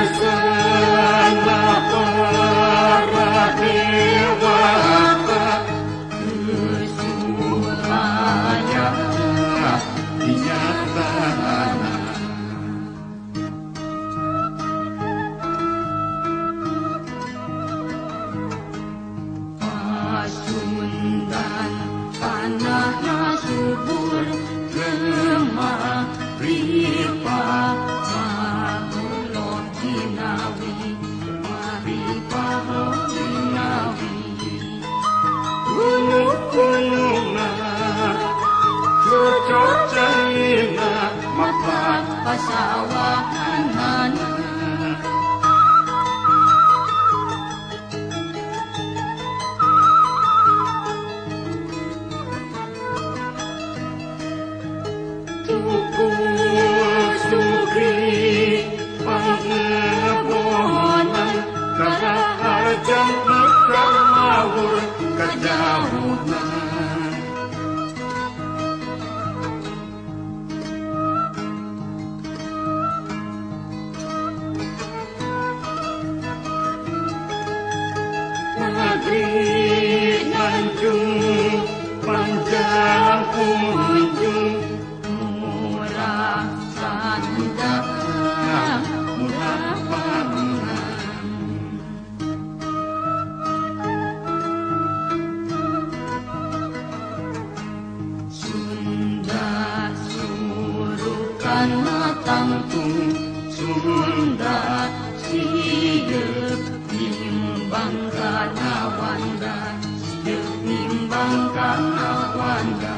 Kesana para dewata Kesumaya dinyatana. Pasundan tanahnya subur gemah ripah maulot jinawi maripah jinawi. Gunung-gunungna cocok caina mapan pasawahanana. Tukul sugri pangebonan karaharjan mekar mawur kajauhan. Negeri Nanjung panjang kunjung murah sandang murah pangan. Sunda surukan tangtung Sunda sieup nimbang kana wanda sieup nimbang kana wanda.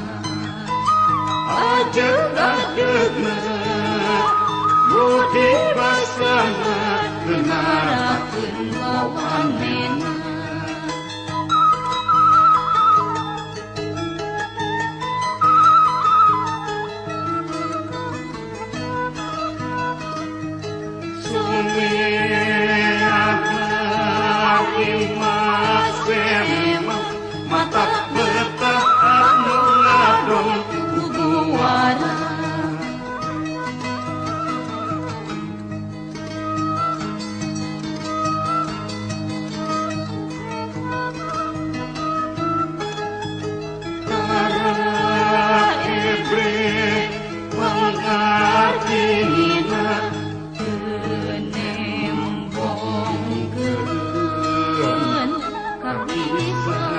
Ajeg ajegna budi basana Narakeun wawanena. Mata betah anu ngadong Bubuara. Tara ebre pangartina Nembongkeun kabisa.